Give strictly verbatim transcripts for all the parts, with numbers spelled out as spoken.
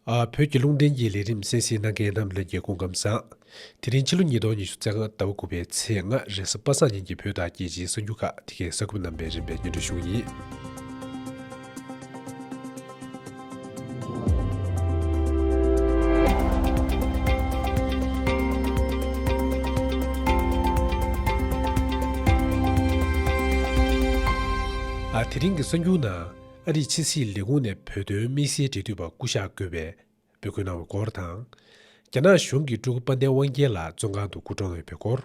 ཨ། བོད་ཀྱི་རླུང་འཕྲིན་གྱི་ལས་རིམ་གསན་གཟིགས་གནང་མཁན་རྣམས་ལྷན་རྒྱས་སྐུ་ཁམས་བཟང་། དེ་རིང་ཕྱི་ལོ་ཉིས་སྟོང་ཉི་ཤུ་རྩ་ལྔ་ཟླ་བ་དགུ་པའི་ཚེས་ལྔ་རེས་གཟའ་པ་སངས་ཉིན་གྱི་བོད་དང་རྒྱལ་སྤྱིའི་གསར་འགྱུར་ཁག་དེ་གའི་གསར་འགོད་རྣམ་པས་རིམ་པས་སྙན་སྒྲོན་ཞུ་གི་ཡིན། ཨ། དེ་རིང་གི་གསར་འགྱུར་ནང་། ཨ་རིའི་ཕྱི་སྲིད་ལས་ཁུངས་ནས་བོད་དོན་དམིགས་བསལ་འབྲེལ་མཐུད་པ་སྐུ་ཞབས་དགོས་པའི་འབོད་སྐུལ་གནང་བའི་སྐོར་དང་། རྒྱ་ནག་གཞུང་གིས་ཀྲུའུ་ཀྲི་པཎ་ཆེན་དབང་རྒྱལ་ལགས་བཙོན་ཁང་དུ་སྐུ་གྲོངས་ཡོད་པའི་སྐོར།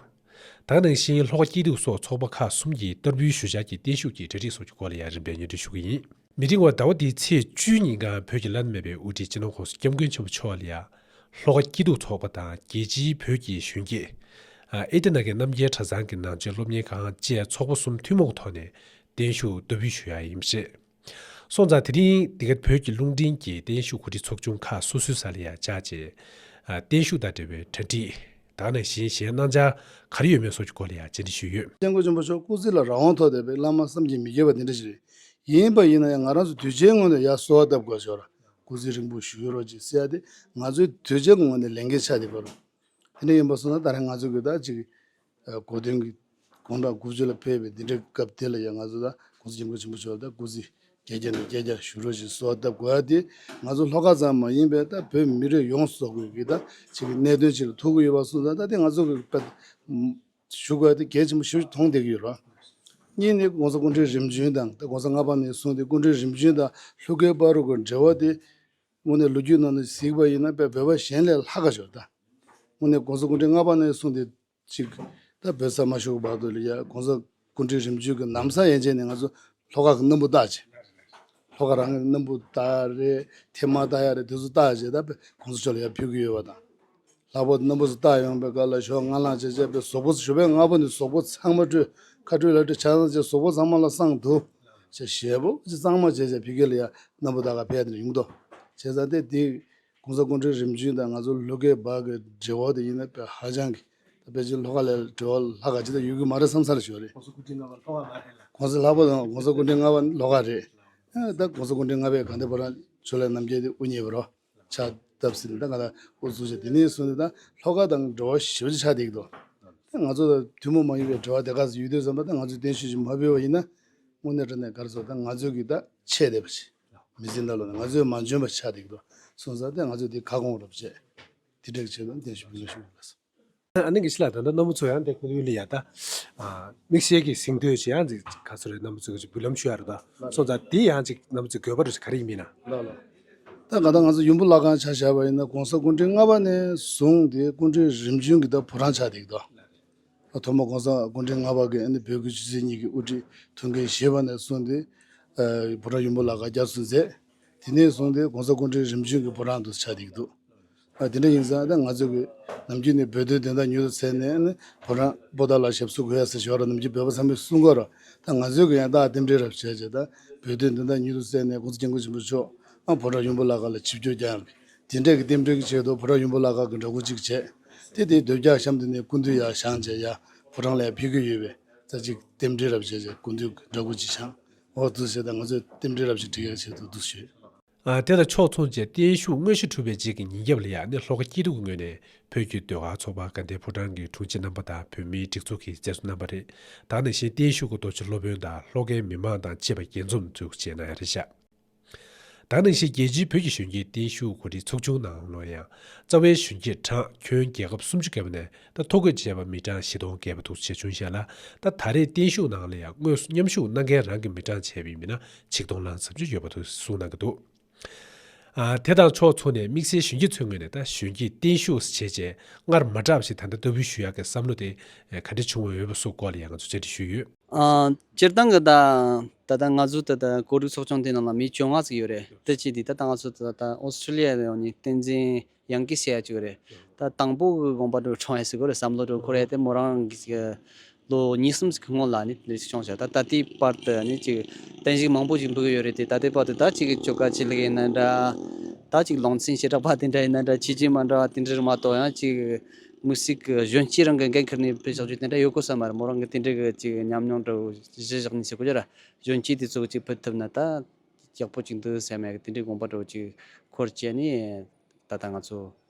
ད་ག་ནང་བཞིན་ལྷོ་ཁ་སྐྱིད་སྡུག་སོགས་ཚོགས་པ་ཁག་གསུམ་གྱིས་བསྟར་འབུལ་ཞུ་འཆར་གྱི་བརྟན་བཞུགས་ཀྱི་གྲ་སྒྲིག་སོགས་ཀྱི་སྐོར་ལ་ཡང་རིམ་པས་སྙན་སྒྲོན་ཞུ་གི་ཡིན། མི་རིང་བར་ཟླ་བ་འདིའི་ཚེས་བཅུའི་ཉིན་གང་བོད་ཀྱི་བླ་ན་མེད་པའི་དབུ་ཁྲིད་སྤྱི་ནོར་༸གོང་ས་༸སྐྱབས་མགོན་ཆེན་པོ་མཆོག་ལ་ཡང་ལྷོ་ཁ་སྐྱིད་སྡུག་ཚོགས་པ་དང་རྒྱལ་སྤྱིའི་བོད་ཀྱི་གཞོན་སྐྱེས། ཨ། ཨེ་ཏི་ན་གི་རྣམ་རྒྱལ་གྲྭ་ཚང་གི་ནང་ཆོས་སློབ་གཉེར་ཁང་བཅས་ཚོགས་པ་གསུམ་ཐུན་མོང་ཐོག་ནས་བརྟན་བཞུགས་བསྟར་འབུལ་ཞུ་ཡ་ཡིན་པ་རེད། སོང་ཙང་དེ་རིང་འདི་ག་བོད་ཀྱི་རླུང་འཕྲིན་གྱི་བརྟན་བཞུགས་གོ་སྒྲིག་ཚོགས་ཆུང་ཁག་སོ་སོའི་ས་ལ་ཡང་བཅར་བྱས། ཨ། བརྟན་བཞུགས་དང་འབྲེལ་བའི་གྲ་སྒྲིག་ད་ག་ནང་བཞིན་གཞན་གནང་འཆར་ག་རེ་ཡོད་མེད་སོགས་ཀྱི་སྐོར་ལ་ཡང་བཅར་འདྲི་ཞུས་ཡོད། སྐྱབས་མགོན་ཆེན་པོ་མཆོག་སྐུ་ཚེ་ལ་རང་དབང་ཐོབ་བསྡད་པའི་བླ་མ་བསམ་གྱིས་མི་ཁྱབ་པ་དེ་འདྲ་ཞིག་རེད། ཡིན་པ་ཡིན་ན་ཡང་ང་རང་ཚོ་དུས་ཆེན་སྔོན་ནས་ཡར་གསོལ་བ་བཏབ་དགོས་ཞོར་སྐུ་ཚེ་རིང་པོ་བཞུགས་རོགས་གྱིས་ཟེར་ཡ་དེ་ང་ཚོའི་དུས་ཆེན་གྱི་ངོས་ནས་ལས་འགན་ཆགས་བསྡད་པ་རེད། དེ་འདྲ་ཡིན་པ་སོང་ན་ད་རེས་ང་ཚོ་གི་ད་ཅིག་གོ་སྟོན་གྱི་དགུང་གྲངས་དགུ་བཅུ་ལ་ཕེབས་པའི་འདི་འདྲའི་སྐབས་དེ་ལ་ཡང་ང་ཚོ་ད་༸གོང་ས་༸སྐྱབས་མགོན་ཆེན་པོ་མཆོག་ལ་ད་སྐུ་ཚེ་བསྐལ་བརྒྱ་ནས་བསྐལ་བརྒྱར་བཞུགས་རོགས་ཞེས་གསོལ་བ་བཏབ་དགོས་ཡ་དེ་ང་ཚོ་ལྷོ་ཁ་ཙམ་མ་ཡིན་པའི་ད་བོད་མི་རིགས་ཡོངས་སུ་རྫོགས་པའི་གི་ད་ཅིག་གནད་དོན་ཅིག་ལ་ཐུག་གི་ཡོད་པ་སོང་ཙང་ད་དེ་ང་ཚོ་གི་ཞུ་དགོས་ཡ་དེ་གལ་ཆེན་པོ་ཞེ་པོ་ཅིག་མཐོང་བསྡད་ཀྱི་ཡོད་རེད། གཉིས་ནི་༸གོང་ས་སྐུ་ཕྲེང་རིམ་བྱོན་དང་ད་༸གོང་ས་ལྔ་པ་ནས་བཟུང་སྟེ་སྐུ་ཕྲེང་རིམ་བྱོན་དང་ལྷོ་ཁའི་བར་དུ་གི་འབྲེལ་བ་དེ་དངོས་གནས་ལོ་རྒྱུས་ནང་ནས་གཟིགས་པ་ཡིན་ན་དཔེ་བོད་པ་གཞན་ལས་ལྷག་ག་ཞོར་ད། དངོས་གནས་༸གོང་ས་སྐུ་ཕྲེང་ལྔ་པ་ནས་བཟུང་སྟེ་ཅིག་ད་བོད་ས་མ་ཞུགས་བར་དུ་ལ་ཡ་༸གོང་ས་སྐུ་ཕྲེང་རིམ་བྱོན་གྱི་ནམ་ས་ཡན་ཆད་ནས་ང་ཚོ་ལྷོ་ཁ་གི་སྣམ་བུ་བཏགས་བྱས། ལྷོ་ཁ་རང་གི་སྣམ་བུ་བཏགས་རེད་ཐེམ་མ་བཏགས་ཡ་རེད་དེ་ཚོ་བཏགས་བྱས་ད་དཔེ་༸གོང་ས་མཆོག་ལ་ཡ་ཕུལ་གྱི་ཡོད་པ་དང་། ལྷག་པར་དུ་སྣམ་བུ་ཚོ་བཏགས་ཡོང་པའི་སྐབས་ལ་ཞོགས་སྔ་ལངས་བྱས་བྱས་པའི་གཟུགས་པོ་ཞོགས་པའི་སྔ་པོ་ནས་གཟུགས་པོ་ཚང་མ་བཀྲུས་ཁ་བཀྲུས་ལག་བཀྲུས་ཆ་ཚང་བྱས་གཟུགས་པོ་ཚང་མ་ལ་བསང་དུ་བྱས་ཞེ་པོ་ཅིག་གཙང་མ་བྱས་བྱས་ཕ་གི་ལ་ཡ་སྣམ་བུ་བཏགས་ག་ཕེབས་ནས་ཡོང་དོ། བྱས་ཙང་དེ་དེ་༸གོང་ས་སྐུ་ཕྲེང་རིམ་བྱོན་དང་ང་ཚོ་ལྷོ་ཁའི་བར་གྱི་འབྲེལ་བ་དེ་ཡིན་ན་དཔེ་ཧ་ཅང་གི་ད་ཕལ་ཆེར་ལྷོ་ཁ་ལས་འབྲེལ་བ་ལྷག་ག་ཅི་ད་ཡོད་ཀྱི་མ་རེད་བསམ་ས་ལ་ཞོག་རེད། ༸གོང་ས་སྐུ་ཕྲེང་ལྔ་པ་ལྷོ་ཁ་མ་རེད་ལ། ༸གོང་ས་ལྷག་པ་དང་༸གོང་ས་སྐུ་ཕྲེང་ལྔ་པ་ལྷོ་ཁ་རེད། ཨ་ད་༸གོང་ས་སྐུ་ཕྲེང་ལྔ་པས་གང་ལྟར་བུ་རང་ཇོ་ལགས་རྣམ་རྒྱལ་དེ་དབུ་བརྙེས་པ་རོ། ཕྱག་བཏབ་ཟིན་ད་ང་ལ་དབུ་བཙུགས་བྱས་དེ་ནས་བཟུང་ནས་ད་ལྷོ་ཁ་དང་འབྲེལ་བ་ཞེ་པོ་ཅིག་ཆགས་བསྡད་ཀྱི་འདུག་ད་ང་ཚོ་ལ་ཐུན་མོང་མ་ཡིན་པའི་འབྲེལ་བ་དེ་ག་ཚོད་ཡོད་དུས་ཙམ་པ་ད་ང་ཚོས་བརྟན་བཞུགས་ཅིག་མ་ཕུལ་བ་ཡིན་ན་དངོས་གནས་དྲང་གནས་ག་རེ་ཟེར་ད་ང་ཚོ་གི་ད་ཆད་བསྡད་པ་ཅིག་མི་ཚེ་ནང་ལོགས་ནས་ང་ཚོས་མ་འཇོན་པ་ཆགས་བསྡད་ཀྱི་འདུག་སོང་ཙང་ད་ང་ཚོས་དེ་ཁ་སྐོང་རོགས་བྱས་དེ་འདྲ་གི་ཆེད་དུ་བརྟན་བཞུགས་ཕུལ་དགོས་ཞུ་གི་ཡོད་ལགས། ཨ་ནི་དགེ་བཤེས་ལགས་ད་ལྟ་རྣམ་པ་ཚོ་ཡང་དེ་ཁུལ་ལ་ཡ་ད། ཨ། དམིགས་བསལ་གྱི་གཟེངས་བསྟོད་ཅིག་ཡང་ཅིག་ག་ཚོད་རེད་རྣམ་པ་ཚོས་ཅིག་འབུལ་ལམ་ཞུ་ཡ་རེད་ད། སོང་ཙང་དེ་ཡང་ཅིག་རྣམ་པ་ཚོས་དགོས་པ་རེད་ཅིག་ག་རེ་ཡིན་མིན་ན། ད་ང་ད་ང་ཚོ་ཡུམ་བུ་བླ་སྒང་ཆ་བཞག་པ་ཡིན་ན་༸གོང་ས་སྐུ་ཕྲེང་ལྔ་པ་ནས་བཟུང་སྟེ་སྐུ་ཕྲེང་རིམ་བྱོན་གྱི་ད་བུ་རམ་ཆགས་བསྡད་ཀྱི་འདུག་ཐོག་མར་༸གོང་ས་སྐུ་ཕྲེང་ལྔ་པ་གི་ཨ་ནི་བོད་ཀྱི་ཆོས་སྲིད་གཉིས་ཀྱི་དབུ་ཁྲིད་ཐུགས་འགན་བཞེས་པ་ནས་བཟུང་སྟེ། ཨ། བུ་རམ་ཡུམ་བུ་བླ་སྒང་བསྐྱར་གསོ་མཛད། དེ་ནས་བཟུང་སྟེ་༸གོང་ས་སྐུ་ཕྲེང་རིམ་བྱོན་གྱི་བུ་རམ་དུ་ཆགས་བསྡད་ཀྱི་འདུག་ཨ། དེ་འདྲ་ཡིན་ཙང་ད་ང་ཚོ་གི་ནམ་རྒྱུན་ནས་བོད་དོན་བདེན་མཐའ་མྱུར་དུ་གསལ་ནས་ནི་བུ་རམ་པོ་ཏཱ་ལ་ཞབས་སོར་འགོད་ཡ་ཟེར་ཞོར་ལ་ནམ་རྒྱུན་བོད་པ་ཚང་མས་གསུང་གི་ཡོད་རེད། ད་ང་ཚོས་གི་ཡང་ད་རྟེན་འབྲེལ་རབ་བྱས་བྱས་ད་བོད་དོན་བདེན་མཐའ་མྱུར་དུ་གསལ་ནས་༸གོང་ས་༸སྐྱབས་མགོན་ཆེན་པོ་མཆོག་ཨ་བུ་རམ་ཡུམ་བུ་བླ་སྒང་ལ་ཆིབས་བསྒྱུར་བསྐྱངས་པའི་དེ་འདྲས་ཀྱི་རྟེན་འབྲེལ་གྱི་ཆེད་དུ་བུ་རམ་ཡུམ་བུ་བླ་སྒང་གི་འདྲ་སྐུ་གཅིག་བྱས། དེ་དེའི་ལྡོག་རྒྱག་གཤམ་དུ་ནས་སྐུ་མདུན་ཡར་བཞེངས་བྱས་ཡ་བུ་རམ་ལ་ཡར་ཕུལ་གྱི་ཡོད་པས་ད་ཅིག་རྟེན་འབྲེལ་རབ་བྱས་བྱས་སྐུ་མདུན་གྱི་འདྲ་སྐུ་གཅིག་བཞེངས། འོ་འདུག་བྱས་ད་ང་ཚོས་རྟེན་འབྲེལ་རབ་ཅིག་སྒྲིག་ཡག་ཆེད་དུ་འདུག་ཞུས། ཨ། དེ་དང་ཕྱོགས་མཚུངས་བྱས་བརྟན་བཞུགས་དངོས་གཞི་གྲུབ་པའི་རྗེས་ཀྱི་ཉིན་རྒྱབ་ལ་ཡང་ནི་ལྷོ་ཁ་སྐྱིད་སྡུག་གི་ངོས་ནས་བོད་ཀྱི་ཟློས་གར་ཚོགས་པ་དགའ་ལྡན་ཕོ་བྲང་གི་དྲུང་ཆེ་རྣམ་པ་དང་བོད་མིའི་སྒྲིག་འཛུགས་ཀྱི་མཛད་གཙོ་རྣམ་པ་རེད། ད་ག་ནང་བཞིན་བརྟན་བཞུགས་ཀྱི་རྡོ་རྗེ་སློབ་དཔོན་དང་ལྷོ་ཁའི་མི་མང་དང་བཅས་པ་རྒྱས་འཛོམས་འཛུགས་བྱས་གནང་ཡ་རེད་ཤག་ད་ག་ནང་བཞིན་རྒྱལ་སྤྱིའི་བོད་ཀྱི་གཞོན་སྐྱེས་བརྟན་བཞུགས་གོ་སྒྲིག་ཚོགས་ཆུང་ནང་ལོགས་ཡང་རྩ་བའི་གཞོན་སྐྱེས་གྲངས་ཁྱོན་རྒྱལ་ཁབ་སུམ་ཅུ་བརྒལ་བ་ནས་ད་ཐོ་འགོད་བྱས་པ་མི་གྲངས་བཞི་སྟོང་བརྒལ་བ་འདུག་ཅེས་བྱུང་བཞག་ལ། ད་ད་རེས་བརྟན་བཞུགས་ནང་ལ་ཡང་དངོས་སུ་མཉམ་ཞུགས་གནང་མཁན་རང་གི་མི་གྲངས་བྱས་པའི་མི་སྣ་ཆིག་སྟོང་ལྷག་ཙམ་ཅིག་ཡོད་པ་འདུག་གསུངས་གནང་གི་འདུག་ཨ། དེ་དང་ཕྱོགས་མཚུངས་ནས་དམིགས་བསལ་གཞོན་སྐྱེས་ཚོའི་ངོས་ནས་ད་གཞོན་སྐྱེས་བརྟན་བཞུགས་བྱས་རྗེས་སྔར་མ་གྲགས་པ་ཞིག་ད་ལྟ་ལྟ་བུ་ཞུ་ཡག་གི་བསམ་བློ་དེ་ག་འདྲ་བྱུང་བ་ཡོད་པ་སོགས་སྐོར་ལ་ཡང་ང་ཚོས་བཅར་འདྲི་ཞུས་ཡོད། ཨ། སྤྱིར་བཏང་གི་ད་ད་ལྟ་ང་ཚོ་ད་ལྟ་གོ་སྒྲིག་ཚོགས་ཆུང་དེ་ནང་ལ་མི་བཅོ་ལྔ་ཙམ་ཡོད་རེད། དེ་བྱས་དུས་ད་ལྟ་ང་ཚོ་ད་ལྟ་ཨོ་སི་ཁྲུ་ལི་ཡ་ནས་བསྟན་འཛིན་ཡང་ཀི་ཟེར་ཡ་ཅིག་ཡོད་རེད། ད་དང་པོ་གི་དགོངས་པ་དེ་ཁྲོམ་ཡ་ཟེར་གོ་རེད་བསམ་བློ་དེ་འཁོར་ཡ་དེ་མོ་རང་གི་ལོ་གཉིས་གསུམ་ཞིག་གི་སྔོན་ལ་ནི་ལས་ཞིག་བྱུང་ཤག་ད་ད་ལྟའི་བར་དུ་ནི་ཅིག་བརྟན་བཞུགས་མང་པོ་ཞིག་འབུལ་གི་ཡོད་རེད་དེ། ད་ལྟའི་བར་དུ་ད་ཅིག་ཆོལ་ཁ་ཆོས་ལུགས་ཡིན་ན་འདྲ། ད་ཅིག་ལུང་ཚན་བྱེ་བྲག་པ་དེ་འདྲ་ཡིན་ན་འདྲ། ཆོས་བརྒྱུད་མ་འདྲ་བ་དེ་འདྲ་རེད་མ་གཏོགས་ཡང་ཅིག་དམིགས་བསལ་གྱི་གཞོན་སྐྱེས་རང་གི་འགན་འཁུར་ནས་ཕེབས་བཞག་རྒྱུ་དེ་འདྲ་ཡོད་དགོས་ས་མ་རེད། མོ་རང་གི་དེ་འདྲ་གི་ཅིག་ཉམས་མྱོང་འདྲ་བོ་གཞི་བཞག་ནས་ཟེར་དགོས་རྒྱུ་ར། གཞོན་སྐྱེས་དེ་ཚོ་ཅིག་ཕུད་ཐུབ་ན་ད། ཡག་པོ་ཅིག་འདུག་ཟེར་མེད་གི་དེ་འདྲའི་དགོངས་པ་འདྲ་བོ་ཅིག་འཁོར་བྱས་ནས་ད་ལྟ་ང་ཚོ་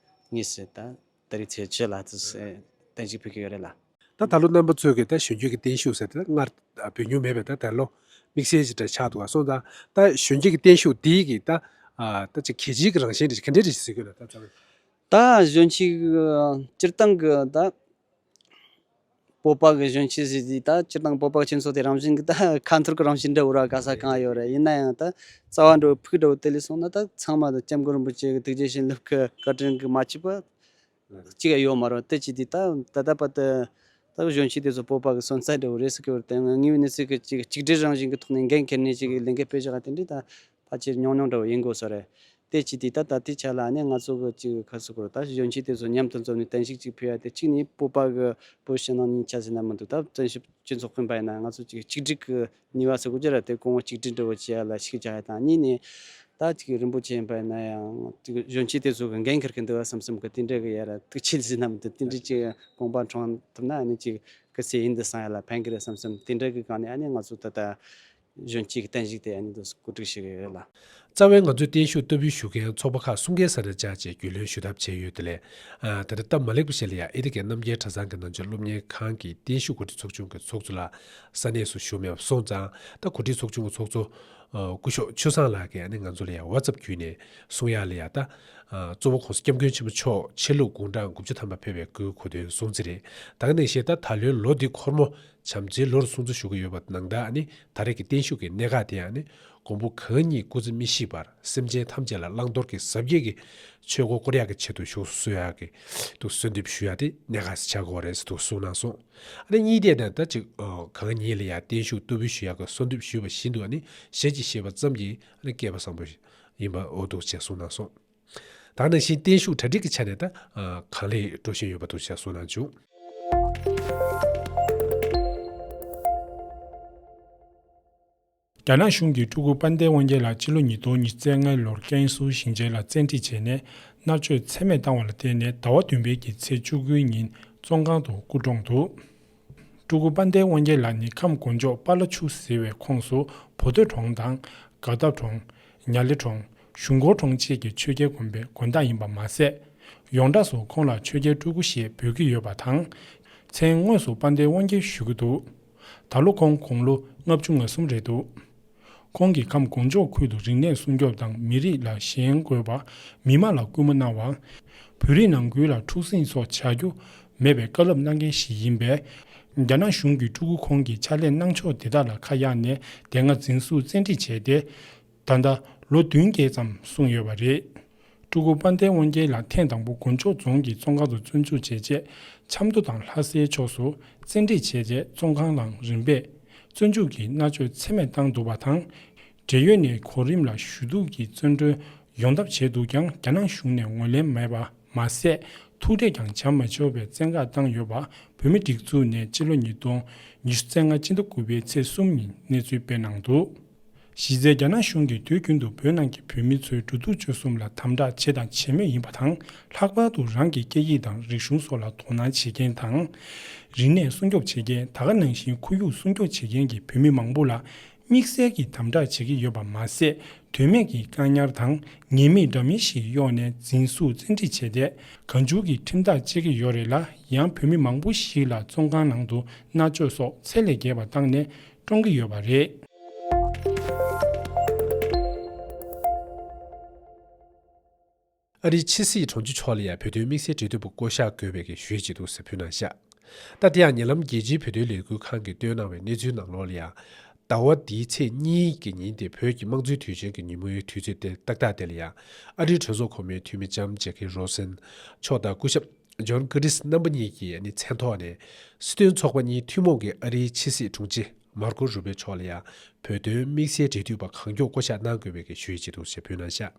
དངོས་སུ་ད་ད་རེས་ཚེས་བཅུ་ལ་དུ་གཏན་ཞུགས་ཕུལ་གི་ཡོད་རེད་ལ། ད་ད་ལོ་རྣམ་པ་ཚོས་ཀྱི་ད་གཞོན་སྐྱེས་ཀྱི་བརྟན་བཞུགས་ཟེར་དེ་ད་སྔར་བོད་ཉུང་མེད་པའི་ད་ད་ལོ་དམིགས་བསལ་ཞིག་འདྲ་ཆགས་འདུག་ག་སོང་ཙང་ད་གཞོན་སྐྱེས་ཀྱི་བརྟན་བཞུགས་འདིའི་གི་ད་ད་ཅིག་གལ་ཆེའི་གི་རང་བཞིན་རེད་ག་འདྲ་རེད་ཟེར་གི་ལ་ད་ཚང་མས། ད་གཞོན་སྐྱེས་ཀྱི་སྤྱིར་བཏང་གི་ད་བོད་པ་གི་གཞོན་སྐྱེས་ཟེར་དུས་ད་སྤྱིར་བཏང་བོད་པ་སྤྱི་ཚོགས་དེ་རང་བཞིན་གི་ད་ཁ་འཐོར་གི་རང་བཞིན་འདྲ་བོ་ར་ག་ས་གང་ཡོད་རེད། ཡིན་ན་ཡང་ད་རྩ་བ་འདྲ་བོ་ཕུགས་འདྲ་བོ་དེ་ལས་སོང་ན་ད་ཚང་མ་ད་སྐྱབས་མགོན་རིན་པོ་ཆེ་གི་ཐུགས་རྗེ་བྱིན་རླབས་གི་བཀའ་དྲིན་གི་མ་གཅིག་པ་གཅིག་ཡང་ཡོད་མ་རེད། དེ་བྱས་དུས་ད་ད་ལྟ་བར་དུ་ད་གཞོན་སྐྱེས་དེ་ཚོ་བོད་པ་གི་སོན་རྩ་འདྲ་བོ་རེད་ཟེར་གི་ཡོད་རེད། དེ་དངོས་ཡོད་གནས་ཚུལ་གི་ཅིག་གཅིག་སྒྲིལ་རང་བཞིན་གི་ཐོག་ནས་འགན་འཁྱེར་ནས་ཅིག་ལས་འགན་སྤེལ་བཞག་ག་དེ་འདྲའི་ད་ཕལ་ཆེར་ཉུང་ཉུང་འདྲ་བོ་ཡིན་དགོས་ས་རེད། དེ་བྱས་དུས་ད་ད་ལྟའི་ཆ་ལ་ནི་ང་ཚོ་གི་ཅིག་ཁ་སུ་གོ་ད་གཞོན་སྐྱེས་དེ་ཚོ་མཉམ་དུ་འཛོམས་ནས་བརྟན་བཞུགས་ཅིག་ཕུལ་ཡ་དེ་གཅིག་ནི་བོད་པ་གི་བོད་ཕྱི་ནང་གཉིས་ཆ་ཟིན་ན་མི་འདུག་ད་བརྟན་བཞུགས་སྤྱི་ཚོགས་དཔོན་པ་ཡིན་ན་ང་ཚོ་ཅིག་གཅིག་སྒྲིལ་གི་ནུས་པ་ཟེར་དགོས་ཀྱི་རེད། དེ་གོང་བུ་གཅིག་སྒྲིལ་འདྲ་བོ་བྱེད་ཡ་ལ་ཤུགས་རྒྱག་ཡ་དང་། གཉིས་ནས་ད་ཅིག་རིན་པོ་ཆེ་ཡིན་པ་ཡིན་ན་ཡང་ཅིག་གཞོན་སྐྱེས་དེ་ཚོ་གི་འགན་འཁུར་གི་འདུག་བསམ་བསམ་གི་དེ་འདྲ་གི་ཡ་ར་ཐུགས་ཆེ་ཟིན་ན་མི་འདུག་དེ་འདྲ་ཅིག་དགོངས་པ་འཁྲུངས་ཐུབ་ན་ནི་ཅིག་གི་སེ་ཡིན་འདི་སང་ཡ་ལ་ཕན་གི་རེད་བསམ་བསམ་དེ་འདྲ་གི་སྒང་ནས་ཨ་ནི་ང་ཚོ་ད་ལྟ་གཞོན་སྐྱེས་ཀྱི་བརྟན་བཞུགས་དེ་ཨ་ནི་འདུག་གོ་སྒྲིག་ཞུ་གི་ཡོད་ལ། རྩ་བའི་ང་ཚོས་བརྟན་བཞུགས་བསྟར་འབུལ་ཞུ་མཁན་ཚོགས་པ་ཁག་གསུམ་ཀའི་ས་རེ་བཅར་བྱས་རྒྱུས་ལོན་ཞུ་ཐབས་བྱས་ཡོད་དེ་ལས། ཨ་ད་ལྟ་སྟབས་མ་ལེགས་པ་ཞིག་ལ་ཡང་ཨེ་རི་ཀའི་རྣམ་རྒྱལ་གྲྭ་ཚང་གི་ནང་ཆོས་སློབ་གཉེར་ཁང་གི་བརྟན་བཞུགས་གོ་སྒྲིག་ཚོགས་ཆུང་གི་ཚོགས་གཙོ་ལགས་ས་གནས་སུ་བཞུགས་མེད་པ་སོང་ཙང་ད་གོ་སྒྲིག་ཚོགས་ཆུང་གི་ཚོགས་གཙོ་ཨ་སྐུ་ཞབས་ཆོས་བཟང་ལགས་ཀྱིས་ཨ་ནི་ང་ཚོ་ལ་ཡང་ཝ་ཙབ་བརྒྱུད་ནས་གསུང་ཡག་ལ་ཡང་ད་ཨ་གཙོ་བོ་༸གོང་ས་༸སྐྱབས་མགོན་ཆེན་པོ་མཆོག་ཕྱི་ལུགས་དགུང་གྲངས་དགུ་བཅུ་ཐམ་པ་ཕེབས་པའི་སྐུའི་གོ་སྟོན་གསུང་ཚེ་རེད། ད་ག་ནང་བཞིན་ད་ད་ལོའི་ལོ་འདི་འཁོར་མོ་བྱམས་བརྩེའི་ལོར་སྲུང་བརྩི་ཞུ་གི་ཡོད་པ་ནང་ད་ཨ་ནི་ད་རེས་ཀྱི་བརྟན་བཞུགས་ཀྱི་གནད་འགག་དེ་ཨ་ནི་མགོན་པོ་གང་ཉིད་སྐུ་ཚེ་མི་ཤིགས་པར་སེམས་ཅན་ཐམས་ཅད་ལ་བླང་དོར་གྱི་ཟབ་རྒྱས་ཀྱི་ཆོས་འཁོར་བསྐོར་ཡག་གི་ཆེད་དུ་བཞུགས་སུ་གསོལ་ཡག་གི་དུ་གསོལ་འདེབས་ཞུ་ཡག་དེ་གནད་འགག་ཅིག་ཆགས་ཀྱི་ཡོད་རེད་ཟེར་དུ་གསུངས་གནང་སོང་། ཨ་ནི་གཉིས་དེ་དང་ད་ཅིག་གང་ཉིད་ལ་ཡང་བརྟན་བཞུགས་བསྟར་འབུལ་ཞུ་ཡག་གི་གསོལ་འདེབས་ཞུས་པ་བཞིན་དུ་ཨ་ནི་ཞལ་གྱིས་བཞེས་པ་ཙམ་གྱིས་ཨ་ནི་སྐལ་པ་བཟང་པོ་ཡིན་པ་འོ་འདུག་ཅེས་གསུངས་གནང་སོང་། ད་ནང་བཞིན་བརྟན་བཞུགས་གྲ་སྒྲིག་གི་ཆ་ནས་ད་གང་ལེགས་འགྲོ་བཞིན་ཡོད་པ་འདུག་ཅེས་གསུངས་གནང་བྱུང་། རྒྱ་ནག་གཞུང་གིས་སྤྲུལ་སྐུ་དཔལ་ལྡན་དབང་རྒྱལ་ལགས་སྤྱི་ལོ་ཉིས་སྟོང་ཉི་ཤུ་རྩ་ལྔའི་ལོར་ཀན་སུའུ་ཞིང་ཆེན་ལ་བཙན་ཁྲིད་བྱས་ནས་མནར་གཅོད་ཚད་མེད་བཏང་བ་ལ་བརྟེན་ནས་ཟླ་བ་བདུན་པའི་གི་ཚེས་བཅུ་དགུའི་ཉིན་བཙོན་ཁང་དུ་སྐུ་གྲོངས་འདུག་སྤྲུལ་སྐུ་དཔལ་ལྡན་དབང་རྒྱལ་ལགས་ནི་ཁམས་དགོན་ལྗོངས་པ་ལ་ཆུ་ཟེར་བའི་ཁོངས་སུ་བོ་དྷེ་གྲོང་དང་དགའ་འཐབ་གྲོང་། ཉ་ལི་གྲོང་། གཞུང་སྒོར་གྲོང་བཅས་ཀྱི་ཆོས་རྒྱལ་དགོན་པའི་དགོན་བདག་ཡིན་པ་མ་ཟད། ཡོངས་གྲགས་སུ་ཁོང་ལ་ཆོས་རྒྱལ་སྤྲུལ་སྐུ་ཞེས་འབོད་ཀྱི་ཡོད་པ་དང་། མཚན་དངོས་སུ་དཔལ་ལྡན་དབང་རྒྱལ་ཞུ་གི་འདུག་ད་ལོ་ཁོང་དགུང་ལོ་ལྔ་བཅུ་ང་གསུམ་རེད་འདུག་ཁོང་གིས་ཁམས་དགོན་ལྗོངས་ཁུལ་དུ་རིག་གནས་སྲུང་སྐྱོབ་དང་མི་རིགས་ལ་ཞེན་དགོས་པ། མི་དམངས་ལ་སྐུལ་མ་གནང་བ། བོད་རིགས་ནང་ཁུལ་ལ་འཁྲུག་ཟིང་སོགས་བྱ་རྒྱུ་མེད་པའི་བཀའ་སློབ་གནང་མཁན་ཞིག་ཡིན་པས། རྒྱ་ནག་གཞུང་གིས་སྤྲུལ་སྐུ་ཁོང་གི་ཕྱག་ལས་གནང་ཕྱོགས་དེ་དག་ལ་ཁ་གཡར་ནས་དེ་སྔ་འཛིན་བཟུང་བཙན་ཁྲིད་བྱས་ཏེ། ད་ལྟ་ལོ་བདུན་བརྒྱད་ཙམ་སོང་ཡོད་པ་རེད། སྤྲུལ་སྐུ་དཔལ་ལྡན་དབང་རྒྱལ་ལགས་ཐེངས་དང་པོ་དགོན་ལྗོངས་རྫོང་གི་བཙོན་ཁང་དུ་བཙོན་འཇུག་བྱས་རྗེས་ཆབ་མདོ་དང་ལྷ་སའི་ཕྱོགས་སུ་བཙན་ཁྲིད་བྱས་རྗེས་བཙོན་ཁང་ནང་རིམ་པས་བཙོན་འཇུག་གིས་མནར་གཅོད་ཚད་མེད་བཏང་འདུག་པ་དང་། འབྲེལ་ཡོད་ནས་གོ་རིམ་ལ་ཞུ་གཏུག་གིས་བཙོན་གྲོལ་ཡོང་ཐབས་བྱས་འདུག་ཀྱང་རྒྱ་ནག་གཞུང་ནས་ངོས་ལེན་མེད་པ་མ་ཟད། ཐུག་འཕྲད་ཀྱང་བྱ་མ་ཆོག་པའི་བཙན་བཀག་བཏང་ཡོད་པ་བོད་མིའི་སྒྲིག་འཛུགས་ནས་སྤྱི་ལོ་ཉིས་སྟོང་ཉི་ཤུ་རྩ་ལྔ་སྤྱི་ཟླ་དགུ་པའི་ཚེས་གསུམ་ཉིན་གནས་ཚུལ་སྤེལ་གནང་འདུག་གཞི་རྩའི་རྒྱ་ནག་གཞུང་གིས་དུས་རྒྱུན་དུ་བོད་ནང་གི་བོད་མི་ཚོའི་འགྲོ་འདུག་སྤྱོད་གསུམ་ལ་དམ་དྲག་བྱས་དང་བྱེད་མུས་ཡིན་པ་དང་། ལྷག་པར་དུ་རང་གི་སྐད་ཡིག་དང་རིག་གཞུང་སོགས་ལ་དོ་སྣང་བྱེད་མཁན་དང་། རིག་གནས་སྲུང་སྐྱོབ་བྱེད་མཁན། ད་ག་ནང་བཞིན་ཁོར་ཡུག་སྲུང་སྐྱོབ་བྱེད་མཁན་གྱི་བོད་མི་མང་པོ་ལ་དམིགས་བསལ་གྱིས་དམ་དྲག་བྱེད་ཀྱི་ཡོད་པ་མ་ཟད། དོན་མེད་ཀྱི་བཀག་ཉར་དང་ཉེས་མིང་འདྲ་མིན་ཞིག་གཡོགས་ནས་འཛིན་བཟུང་བཙན་ཁྲིད་བྱས་ཏེ། གང་བྱུང་གིས་ཁྲིམས་ཐག་བཅད་ཀྱི་ཡོད་རེད་ལ། ཡང་བོད་མི་མང་པོ་ཞིག་ལ་བཙོན་ཁང་ནང་དུ་མནར་གཅོད་སོགས་ཚད་ལས་བརྒལ་བ་བཏང་ནས་བཀྲོངས་ཀྱི་ཡོད་པ་རེད། ཨ་རིའི་ཕྱི་སྲིད་དྲུང་ཆེ་མཆོག་ལ་ཡང་བོད་དོན་དམིགས་བསལ་འབྲེལ་མཐུད་པ་བསྐོ་གཞག་དགོས་པའི་གི་ཞུ་ཡིག་ཅིག་འདུག་ཟེར་ཕུལ་གནང་ཤག་ད་དེ་ཡང་ཉེ་ལམ་རྒྱལ་སྤྱིའི་བོད་དོན་ལས་འགུལ་ཁང་གིས་བཏོན་གནང་བའི་གནས་ཚུལ་ནང་ལོགས་ལ་ཡང་། ཟླ་བ་འདིའི་ཚེས་གཉིས་ཀྱི་ཉིན་དེ་བོད་ཀྱི་དམངས་གཙོའི་དུས་ཆེན་གྱི་ཉིན་མོའི་དུས་ཚོད་དེ་ཏག་ཏག་དེ་ལ་ཡང་། ཨ་རིའི་གྲོས་ཚོགས་གོང་མའི་འཐུས་མི་ལྕམ་ཇེ་ཀི་རོ་སན་མཆོག་དང་སྐུ་ཞབས་ཇོན་ཀུ་ཏིས་རྣམ་པ་གཉིས་ཀྱི་ཨ་ནི་མཚན་ཐོག་ནས། སྲིད་དོན་ཚོགས་པ་གཉིས་ཐུན་མོང་གི་ཨ་རིའི་ཕྱི་སྲིད་དྲུང་ཆེ་མར་ཀོ་རུ་བྷེ་མཆོག་ལ་ཡང་བོད་དོན་དམིགས་བསལ་འབྲེལ་མཐུད་པ་གང་མགྱོགས་བསྐོ་གཞག་གནང་དགོས་པའི་གི་ཞུ་ཡིག་ཅིག་འདུག་ཅེས་ཕུལ་གནང་ཤག་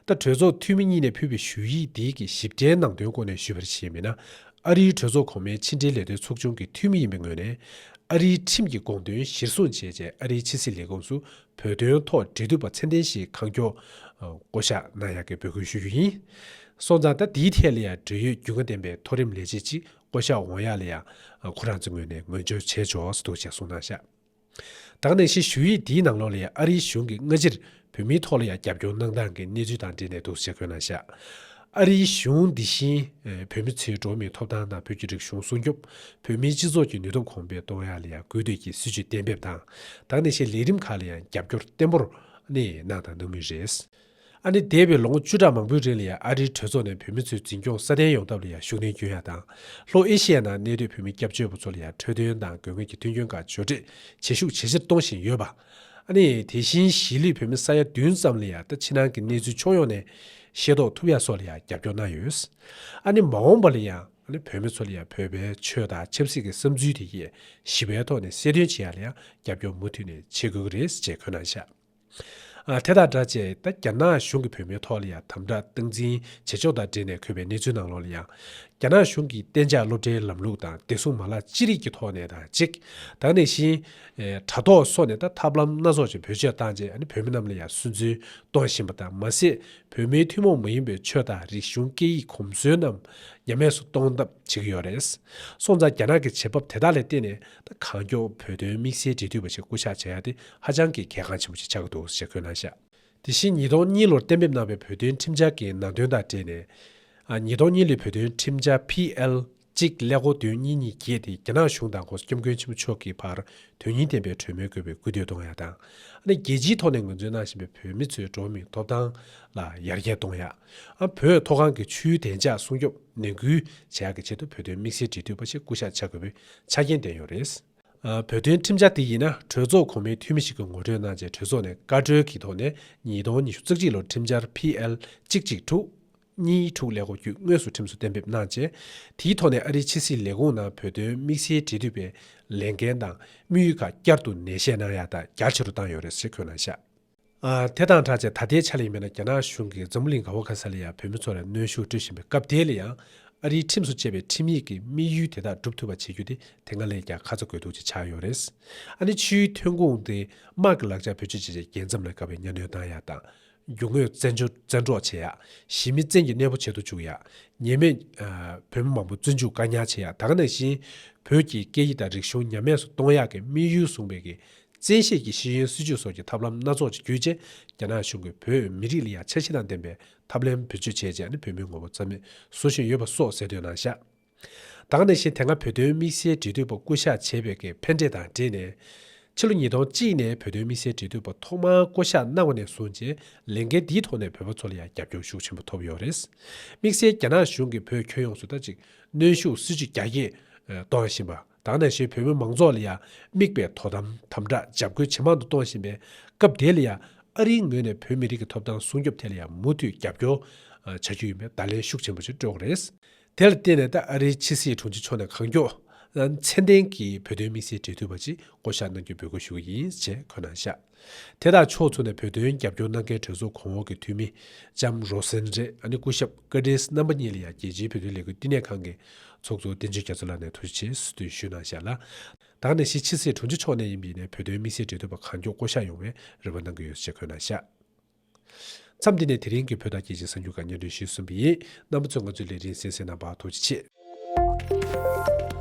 ད་གྲོས་ཚོགས་འཐུས་མི་གཉིས་ནས་ཕུལ་བའི་ཞུ་ཡིག་འདིའི་གི་ཞིབ་ཕྲའི་ནང་དོན་སྐོར་ནས་ཞུས་པར་བྱས་པ་ཡིན་ན། ཨ་རིའི་གྲོས་ཚོགས་གོང་མའི་ཕྱི་འབྲེལ་ལས་དོན་ཚོགས་ཆུང་གི་འཐུས་མི་ཡིན་པའི་ངོས་ནས། ཨ་རིའི་ཁྲིམས་ཀྱི་དགོངས་དོན་གཞིར་བཟུང་བྱས་རྗེས་ཨ་རིའི་ཕྱི་སྲིད་ལས་ཁུངས་སུ་བོད་དོན་ཐོག་འབྲེལ་མཐུད་པ་ཚད་ལྡན་ཞིག་གང་མགྱོགས་བསྐོ་གཞག་གནང་ཡག་གི་འབོད་སྐུལ་ཞུ་རྒྱུ་ཡིན། སོང་ཙང་ད་འདིའི་ཐད་ལ་ཡང་འབྲེལ་ཡོད་རྒྱུས་མངའ་ལྡན་པའི་མཐོ་རིམ་ལས་བྱེད་ཅིག་བསྐོ་གཞག་འོང་ཡག་ལ་ཡང་ཁོ་རང་ཚོའི་ངོས་ནས་ངོས་སྦྱོར་བྱས་ཆོག་ཟེར་འདུག་ཅེས་གསུངས་གནང་ཤག་ད་ག་ནང་བཞིན་ཞུ་ཡིག་འདིའི་ནང་ལོགས་ལ་ཡང་ཨ་རིའི་གཞུང་གིས་སྔ་ཕྱིར་བོད་མིའི་ཐོག་ལ་ཡང་རྒྱབ་སྐྱོར་གནང་སྟངས་ཀྱི་གནས་ཚུལ་དང་འབྲེལ་ནས་འདུག་ཅེས་འཁོད་གནང་བཞག་ཨ་རིའི་གཞུང་འདི་བཞིན་བོད་མི་ཚོའི་འགྲོ་བ་མིའི་ཐོབ་ཐང་དང་བོད་ཀྱི་རིག་གཞུང་སྲུང་སྐྱོབ། བོད་མིའི་སྤྱི་ཚོགས་ཀྱི་ནུས་སྟོབས་གོང་འཕེལ་གཏོང་ཡག་ལ་ཡང་སྐུལ་འདེད་ཀྱི་སྲིད་ཇུས་གཏན་འབེབས་དང་། ད་ག་ནང་བཞིན་ལས་རིམ་ཁག་ལ་ཡང་རྒྱབ་སྐྱོར་བརྟན་པོར་གནང་དང་གནང་མུས་རེད། ཨ་ནི་འདས་པའི་ལོ་ངོ་བཅུ་ཕྲག་མང་པོའི་རིང་ལ་ཡང་ཨ་རིའི་གྲོས་ཚོགས་ནས་བོད་མི་ཚོའི་འཛིན་སྐྱོང་སྲ་བརྟན་ཡོང་ཐབས་ལ་ཡང་ཤུགས་སྣོན་སྐྱོན་ཡ་དང་། ལྷོ་ཨེ་ཤི་ཡའི་ནང་གནས་སྡོད་བོད་མི་སྐྱབས་བཅོལ་བ་ཚོ་ལ་ཡང་འཕྲོད་བསྟེན་དང་དགོས་ངེས་ཀྱི་མཐུན་རྐྱེན་ཁག་ཞོར་འབྲེལ་བྱེད་ཤུགས་ཇེ་ཆེར་གཏོང་བཞིན་ཡོད་པ། ཨ་ནི་དེ་བཞིན་གཞིས་ལུས་བོད་མི་ས་ཡ་བདུན་ཙམ་ལ་ཡང་ད་ཕྱི་ནང་གི་གནས་ཚུལ་ཕྱོགས་ཡོངས་ནས་ཤེས་རྟོགས་ཐུབ་ཡ་སོགས་ལ་ཡང་རྒྱབ་སྐྱོར་གནང་ཡོད། ཨ་ནི་མ་འོངས་པ་ལ་ཡང་ཨ་ནི་བོད་མི་ཚོ་ལ་ཡང་བོད་པའི་ཆོས་དང་ཆབ་སྲིད་ཀྱི་བསམ་ཚུལ་དེ་ཡིས་ཞི་བའི་ཐོག་ནས་གསལ་སྟོན་བྱེད་ཡ་ལ་ཡང་རྒྱབ་སྐྱོར་མུ་མཐུད་ནས་བྱེད་དགོས་ཀྱི་རེད་ཅེས་འཁོད་གནང་བཞག་ཨ། དེ་དང་སྦྲགས་བྱས་ད་རྒྱ་ནག་གཞུང་གིས་བོད་མིའི་ཐོག་ལ་ཡང་དམ་དྲག་སྟངས་འཛིན་བྱེད་ཕྱོགས་དང་འབྲེལ་ནས་འཁོད་པའི་གནས་ཚུལ་ནང་ལོགས་ལ་ཡང་། རྒྱ་ནག་གཞུང་གིས་གཏན་འཇགས་སློབ་གྲྭའི་ལམ་ལུགས་དང་བདེ་སྲུང་མ་ལག་ཅི་རིགས་ཀྱི་ཐོག་ནས་དང་གཅིག་ད་ག་ནང་བཞིན། ཨེ། དྲ་ཐོག་སོགས་ནས་ད་ཐབས་ལམ་སྣ་ཚོགས་ཀྱི་བེད་སྤྱོད་བཏང་རྗེས་ཨ་ནི་བོད་མི་རྣམས་ལ་ཡང་སུན་གཙེར་གཏོང་བཞིན་པ་དང་མ་ཟད། བོད་མིའི་ཐུན་མོང་མ་ཡིན་པའི་ཆོས་དང་རིག་གཞུང་སྐད་ཡིག་གོམས་སྲོལ་རྣམས་ཉམས་དམས་སུ་གཏོང་ཐབས་བྱེད་ཀྱི་ཡོད་རེད། སོང་ཙང་རྒྱ་ནག་གི་བྱེད་བབ་དེ་དག་ལ་བརྟེན་ནས་ད་གང་མགྱོགས་བོད་དོན་དམིགས་བསལ་འབྲེལ་མཐུད་པ་ཞིག་བསྐོ་གཞག་བྱ་ཡ་དེ་ཧ་ཅང་གི་གལ་འགངས་ཆེན་པོ་ཞིག་ཆགས་ཀྱི་འདུག་ཅེས་འཁོད་གནང་བཞག་དེ་བཞིན་ཉིས་སྟོང་གཉིས་ལོར་གཏན་འབེབས་གནང་བའི་བོད་དོན་ཁྲིམས་འཆར་གྱི་ནང་དོན་དང་འབྲེལ་ནས། ཨ། ཉིས་སྟོང་གཉིས་ལོའི་བོད་དོན་ཁྲིམས་འཆར་པི་ཨེལ་གཅིག་ཀླད་ཀོར་བདུན་གཉིས་གཉིས་བརྒྱད་དེ་རྒྱ་ནག་གཞུང་དང་༸གོང་ས་༸སྐྱབས་མགོན་ཆེན་པོ་མཆོག་གི་བར་དོན་སྙིང་ལྡན་པའི་གྲོས་མོལ་དགོས་པའི་སྐུལ་འདེད་གཏོང་ཡ་དང་། ཨ་ནི་རྒྱལ་སྤྱིའི་ཐོག་ནས་ངོས་འཛིན་གནང་བཞིན་པའི་བོད་མི་ཚོའི་འགྲོ་བ་མིའི་ཐོབ་ཐང་ལ་ཡར་རྒྱས་གཏོང་ཡ། ཨ། བོད་མཐོ་སྒང་གི་ཆུའི་བདེ་འཇགས་སྲུང་སྐྱོབ་ནན་སྐུལ་བྱེད་ཡག་གི་ཆེད་དུ་བོད་དོན་དམིགས་བསལ་འབྲེལ་མཐུད་པ་ཞིག་བསྐོ་གཞག་བྱ་དགོས་པའི་ཆ་རྐྱེན་ལྡན་ཡོད་རེད། ཨ། བོད་དོན་ཁྲིམས་འཆར་དེ་ཡིན་ན་གྲོས་ཚོགས་གོང་མའི་འཐུས་མི་ཞིག་གིས་ངོ་སྤྲོད་གནང་རྗེས་གྲོས་ཚོགས་ནས་བཀའ་འཁྲོལ་གྱི་ཐོག་ནས་ཉིས་སྟོང་ཉི་ཤུ་རྩ་གཅིག་ལོར་ཁྲིམས་འཆར་པི་ཨེལ་གཅིག་གཅིག་དྲུག་གཉིས་དྲུག་ཀླད་ཀོར་བརྒྱད་དངོས་སུ་ཁྲིམས་སུ་གཏན་འབེབས་གནང་རྗེས། དེའི་ཐོག་ནས་ཨ་རིའི་ཕྱི་སྲིད་ལས་ཁུངས་ནང་བོད་དོན་དམིགས་བསལ་འབྲེལ་མཐུད་པའི་ལས་འགན་དང་དམིགས་ཡུལ་ཁག་བསྐྱར་དུ་ནན་བཤད་གནང་ཡག་དང་རྒྱ་ཆེ་རུ་བཏང་ཡོད་རེད་ཅེས་འཁོད་གནང་བཞག་ཨ། དེ་དང་སྦྲགས་བྱས་ད་ལྟའི་ཆ་ལ་ཡིན་པ་ན་རྒྱ་ནག་གཞུང་གིས་འཛམ་བུ་གླིང་ག་བ་ག་ས་ལ་ཡང་བོད་མི་ཚོ་ལ་གནོན་ཤུགས་སྤྲོད་བཞིན་པའི་སྐབས་དེ་ལ་ཡང་ཨ་རིའི་ཁྲིམས་སུ་བཅད་པའི་ཁྲིམས་ཡིག་གི་དམིགས་ཡུལ་དེ་དག་སྒྲུབ་ཐུབ་པ་བྱེད་རྒྱུ་དེ་དེ་སྔ་ལས་ཀྱང་ཁ་ཚ་དགོས་གཏུགས་ཅིག་ཆགས་ཡོད་རེད། ཨ་ནི་ཆུའི་ཐོན་ཁུངས་དེ་དམག་གི་ལག་ཆ་བེད་སྤྱོད་བྱས་རྗེས་རྒྱལ་མཚམས་ལ་བཀག་པའི་གཉའ་གནོན་བཏང་ཡ་དང་། རྒྱུ་དངོས་བཙན་འཕྲོག་བཙན་འཕྲོག་བྱེད་ཡ། གཞིས་མི་བཙན་གྱིས་གནས་སྤོ་བྱེད་དུ་བཅུག་ཡ། ཉེས་མེད་ཨ་བོད་མི་མང་པོ་བཙོན་འཇུག་བཀག་ཉར་བྱེད་ཡ། ད་ག་ནང་བཞིན་བོད་ཀྱི་སྐད་ཡིག་དང་རིག་གཞུང་ཉམས་དམས་སུ་གཏོང་ཡག་གི་དམིགས་ཡུལ་བཟུང་བའི་གི་བཙན་ཤེད་ཀྱི་ཤེས་ཡོན་སྲིད་བྱུས་སོགས་ཀྱི་ཐབས་ལམ་སྣ་ཚོགས་ཀྱི་བརྒྱུད་རྗེས་རྒྱ་ནག་གཞུང་གིས་བོད་མི་རིགས་ལ་ཡང་འཆར་གཞི་དང་ལྡན་པའི་ཐབས་ལམ་བེད་སྤྱོད་བྱས་རྗེས་ནི་བོད་མིའི་ངོ་བོ་རྩ་མེད་བཟོ་བཞིན་ཡོད་པ་སོགས་གསལ་སྟོན་གནང་བཞག་ད་ག་ནང་བཞིན་དེ་སྔ་བོད་དོན་དམིགས་བསལ་འབྲེལ་མཐུད་པ་བསྐོ་གཞག་བྱས་པའི་གི་ཕན་འབྲས་དང་འབྲེལ་ནས། ཕྱི་ལོ་ཉིས་སྟོང་གཅིག་ནས་བོད་དོན་དམིགས་བསལ་འབྲེལ་མཐུད་པ་ཐོག་མར་བསྐོ་གཞག་གནང་བ་ནས་བཟུང་རྗེས་ལས་འགན་འདིའི་ཐོག་ནས་བོད་པ་ཚོ་ལ་ཡང་རྒྱབ་སྐྱོར་ཤུགས་ཆེན་པོ་ཐོབ་ཡོད་རེད། དམིགས་བསལ་རྒྱ་ནག་གཞུང་གིས་བོད་ཁྱོན་ཡོངས་སུ་ད་ཅིག་གནོན་ཤུགས་སྲིད་ཇུས་རྒྱ་སྐྱེད་གཏོང་བཞིན་པ། ད་ག་ནང་བཞིན་བོད་མི་མང་ཚོགས་ལ་ཡང་དམིགས་པའི་དོ་དམ་དམ་དྲག་འཇབ་རྒོལ་ཇེ་མང་དུ་གཏོང་བཞིན་པའི་སྐབས་དེ་ལ་ཡང་ཨ་རིའི་ངོས་ནས་བོད་མི་རིགས་ཀྱི་ཐོབ་ཐང་སྲུང་སྐྱོབ་ཐད་ལ་ཡང་མུ་མཐུད་རྒྱབ་སྐྱོར་བྱ་རྒྱུ་ཡིན་པའི་བརྡ་ལན་ཤུགས་ཆེན་པོ་ཞིག་སྤྲོད་དགོས་རེད། དེ་ལ་བརྟེན་ནས་ད་ཨ་རིའི་ཕྱི་སྲིད་དྲུང་ཆེ་མཆོག་ནས་གང་མགྱོགས་ཚད་ལྡན་གྱི་བོད་དོན་དམིགས་བསལ་འབྲེལ་མཐུད་པ་ཅིག་བསྐོ་གཞག་གནང་རྒྱུའི་འབོད་སྐུལ་ཞུ་གི་ཡིན་ཞེས་འཁོད་གནང་བཞག་དེ་དང་ཕྱོགས་མཚུངས་ནས་བོད་དོན་རྒྱབ་སྐྱོར་གནང་མཁན་གྲོས་ཚོགས་གོང་འོག་གི་འཐུས་མི་ལྕམ་རོ་སན་རེད། ཨ་ནི་སྐུ་ཞབས་ཀར་ཏིས་རྣམ་པ་གཉིས་ལ་ཡང་རྒྱལ་སྤྱིའི་བོད་དོན་ལས་འགུལ་བསྟི་གནས་ཁང་གི་ཚོགས་གཙོ་བསྟན་ཆོས་རྒྱ་མཚོ་ལགས་ནས་ཐུགས་རྗེ་ཆེ་ཞུ་གནང་བཞག་ལ། ད་ག་ནང་བཞིན་ཕྱི་སྲིད་དྲུང་ཆེ་མཆོག་ནས་ཡིན་པའི་ནས་བོད་དོན་དམིགས་བསལ་འབྲེལ་མཐུད་པ་གང་མགྱོགས་བསྐོ་གཞག་ཡོང་བའི་རེ་བ་གནང་གི་ཡོད་ཅེས་འཁོད་གནང་བཞག་མཚམས་འདི་ནས་དེ་རིང་གི་བོད་དང་རྒྱལ་སྤྱིའི་གསར་འགྱུར་ཁག་སྙན་སྒྲོན་ཞུས་ཟིན་པ་ཡིན། རྣམ་པ་ཚོས་ང་ཚོའི་ལས་རིམ་གསན་གཟིགས་གནང་བར་ཐུགས་རྗེ་ཆེ།